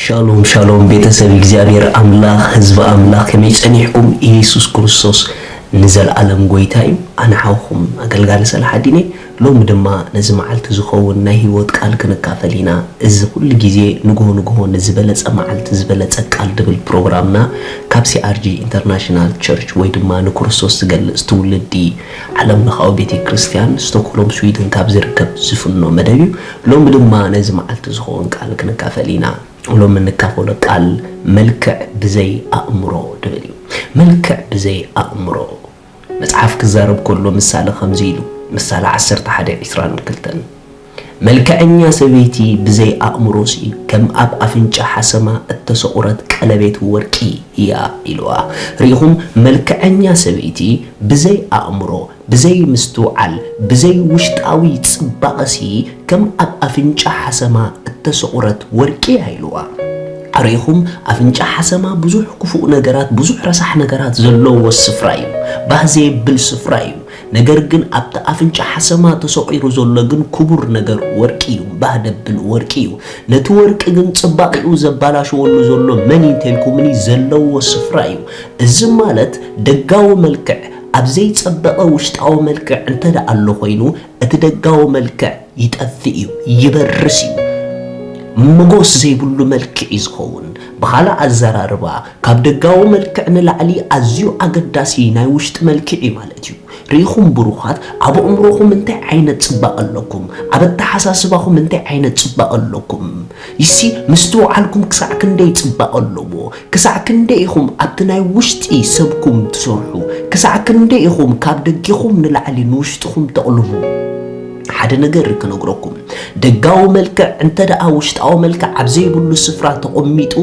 ሻሎም ሻሎም ቤተሰብ እግዚኣብሔር ኣምላኽ፣ ህዝቢ ኣምላኽ፣ ከመይ ጸኒሕኩም? ኢየሱስ ክርስቶስ ንዘለኣለም ጎይታ እዩ። ኣነ ሓውኹም ኣገልጋሊ ሰላሓዲን እየ። ሎሚ ድማ ነዚ መዓልቲ ዝኸውን ናይ ህይወት ቃል ክንካፈል ኢና። እዚ ኩሉ ግዜ ንግሆ ንግሆ ንዝበለጸ መዓልቲ ዝበለጸ ቃል ድብል ፕሮግራምና ካብ ሲ ኣር ጂ ኢንተርናሽናል ቸርች ወይ ድማ ንክርስቶስ ዝገልጽ ትውልዲ ዓለም ለኻዊ ቤተ ክርስቲያን ስቶክሆልም ስዊድን ካብ ዝርከብ ዝፍኖ መደብ እዩ። ሎሚ ድማ ነዚ መዓልቲ ዝኸውን ቃል ክንካፈል ኢና። ሎም እንካፈሎ ቃል መልክዕ ብዘይ ኣእምሮ ድብል እዩ። መልክዕ ብዘይ ኣእምሮ። መጽሓፍ ክዛረብ ከሎ ምሳሌ ከምዚ ኢሉ፣ ምሳሌ ዓሰርተ ሓደ ዕስራን ክልተን፣ "መልክዐኛ ሰበይቲ ብዘይ ኣእምሮሲ ከም ኣብ ኣፍንጫ ሓሰማ እተሰቑረት ቀለቤት ወርቂ እያ" ኢልዋ። ርኢኹም፣ መልክዐኛ ሰበይቲ ብዘይ ኣእምሮ፣ ብዘይ ምስትውዓል፣ ብዘይ ውሽጣዊ ጽባቐሲ ከም ኣብ ኣፍንጫ ሓሰማ እተሰቑረት ወርቂ እያ ኢልዋ። ርኢኹም፣ ኣፍንጫ ሓሰማ ብዙሕ ክፉእ ነገራት፣ ብዙሕ ረሳሕ ነገራት ዘለዎ ስፍራ እዩ። ባህ ዘየብል ስፍራ እዩ። ነገር ግን ኣብቲ ኣፍንጫ ሓሰማ ተሰቒሩ ዘሎ ግን ክቡር ነገር ወርቂ እዩ፣ ባህ ደብል ወርቂ እዩ። ነቲ ወርቂ ግን ጽባቐኡ ዘባላሸወሉ ዘሎ መን እዩ እንተልኩምኒ፣ ዘለዎ ስፍራ እዩ። እዚ ማለት ደጋዊ መልክዕ ኣብ ዘይጸበቐ ውሽጣዊ መልክዕ እንተ ደኣ ኣሎ ኮይኑ፣ እቲ ደጋዊ መልክዕ ይጠፍእ እዩ፣ ይበርስ እዩ። መጎስ ዘይብሉ መልክዕ እዩ ዝኸውን። ብኻልእ ኣዘራርባ፣ ካብ ደጋዊ መልክዕ ንላዕሊ ኣዝዩ ኣገዳሲ ናይ ውሽጢ መልክዕ እዩ ማለት እዩ። ርኢኹም ብሩኻት፣ ኣብ ኣእምሮኹም እንታይ ዓይነት ጽባቐ ኣለኩም? ኣብ ኣተሓሳስባኹም እንታይ ዓይነት ጽባቐ ኣለኩም? ይሲ ምስትውዓልኩም ክሳዕ ክንደይ ጽባቐ ኣለዎ? ክሳዕ ክንደይ ኢኹም ኣብቲ ናይ ውሽጢ ሰብኩም ትሰርሑ? ክሳዕ ክንደይ ኢኹም ካብ ደጌኹም ንላዕሊ ንውሽጥኹም ተቕልቡ? ሓደ ነገር ክነግረኩም፣ ደጋዊ መልክዕ እንተ ደኣ ውሽጣዊ መልክዕ ኣብ ዘይብሉ ስፍራ ተቐሚጡ፣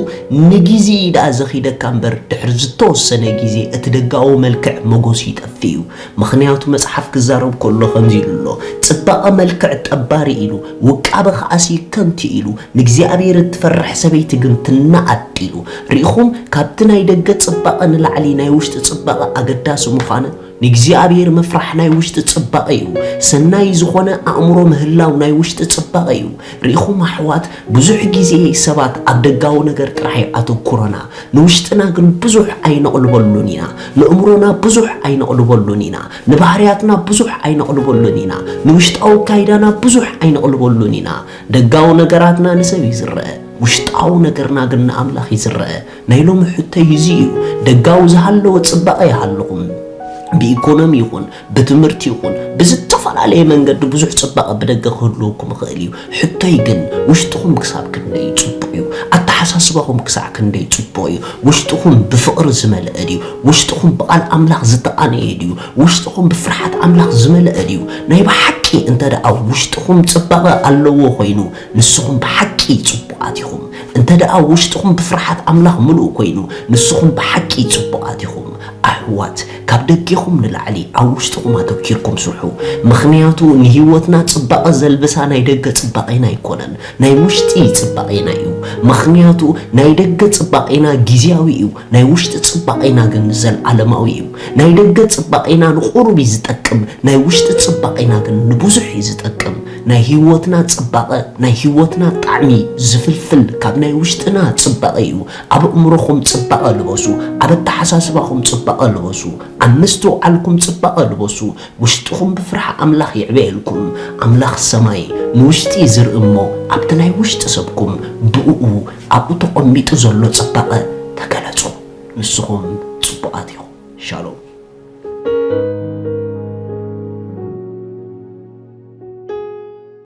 ንግዜ ደኣ ዘኺደካ እምበር፣ ድሕሪ ዝተወሰነ ግዜ እቲ ደጋዊ መልክዕ መጎስ ይጠፍእ እዩ። ምኽንያቱ መጽሓፍ ክዛረብ ከሎ ከምዚ ኢሉ ኣሎ፣ "ጽባቐ መልክዕ ጠባሪ" ኢሉ፣ "ውቃበ ከኣሲ ከንቱ" ኢሉ፣ "ንእግዚኣብሔር እትፈርሕ ሰበይቲ ግን ትነኣድ" ኢሉ። ርኢኹም፣ ካብቲ ናይ ደገ ጽባቐ ንላዕሊ ናይ ውሽጢ ጽባቐ ኣገዳሲ ምዃነ፣ ንእግዚኣብሔር ምፍራሕ ናይ ውሽጢ ጽባቐ እዩ። ሰናይ ዝኾነ ኣእምሮ ምህላው ናይ ውሽጢ ጽባቐ እዩ። ርኢኹም ኣሕዋት፣ ብዙሕ ግዜ ሰባት ኣብ ደጋዊ ነገር ጥራሕ እዩ ኣተኩሮና። ንውሽጥና ግን ብዙሕ ኣይነቕልበሉን ኢና። ንእምሮና ብዙሕ ኣይነቕልበሉን ኢና። ንባህርያትና ብዙሕ ኣይነቕልበሉን ኢና። ንውሽጣዊ ኣካይዳና ብዙሕ ኣይነቕልበሉን ኢና። ደጋዊ ነገራትና ንሰብ እዩ ዝረአ፣ ውሽጣዊ ነገርና ግን ንኣምላኽ እዩ ዝረአ። ናይ ሎሚ ሕቶይ እዚ እዩ። ደጋዊ ዝሃለወ ጽባቐ ይሃልኹም። ብኢኮኖሚ ይኹን፣ ብትምህርቲ ይኹን፣ ብዝተፈላለየ መንገዲ ብዙሕ ጽባቐ ብደገ ክህልወኩም ይኽእል እዩ። ሕቶይ ግን፣ ውሽጥኹም ክሳብ ክንደይ ጽቡቕ እዩ? ኣተሓሳስባኹም ክሳዕ ክንደይ ጽቡቕ እዩ? ውሽጥኹም ብፍቕሪ ዝመልአ ድዩ? ውሽጥኹም ብቓል ኣምላኽ ዝተቓነየ ድዩ? ውሽጥኹም ብፍርሓት ኣምላኽ ዝመልአ ድዩ? ናይ ብሓቂ እንተ ደኣ ውሽጥኹም ጽባቐ ኣለዎ ኮይኑ፣ ንስኹም ብሓቂ ጽቡቓት ኢኹም። እንተ ደኣ ውሽጥኹም ብፍርሓት ኣምላኽ ምሉእ ኮይኑ፣ ንስኹም ብሓቂ ጽቡቓት ኢኹም። ኣሕዋት፣ ካብ ደጌኹም ንላዕሊ ኣብ ውሽጥኹም ኣተኪርኩም ስርሑ። ምኽንያቱ ንህይወትና ጽባቐ ዘልብሳ ናይ ደገ ጽባቐና ኣይኮነን፣ ናይ ውሽጢ ጽባቐና እዩ። ምኽንያቱ ናይ ደገ ጽባቐና ግዝያዊ እዩ፣ ናይ ውሽጢ ጽባቐና ግን ዘልዓለማዊ እዩ። ናይ ደገ ጽባቐና ንቑሩብ እዩ ዝጠቅም፣ ናይ ውሽጢ ጽባቐና ግን ንብዙሕ እዩ ዝጠቅም። ናይ ህይወትና ጽባቐ፣ ናይ ህይወትና ጣዕሚ ዝፍልፍል ካብ ናይ ውሽጥና ጽባቐ እዩ። ኣብ ኣእምሮኹም ጽባቐ ልበሱ፣ ኣብ ኣተሓሳስባኹም ጽባቐ ልበሱ፣ ኣብ ምስትውዓልኩም ጽባቐ ልበሱ። ውሽጥኹም ብፍርሒ ኣምላኽ ይዕበየልኩም። ኣምላኽ ሰማይ ንውሽጢ ዝርኢ እሞ፣ ኣብቲ ናይ ውሽጢ ሰብኩም ብእኡ ኣብኡ ተቐሚጡ ዘሎ ጽባቐ ተገለጹ። ንስኹም ጽቡቓት ኢኹም። ሻሎም።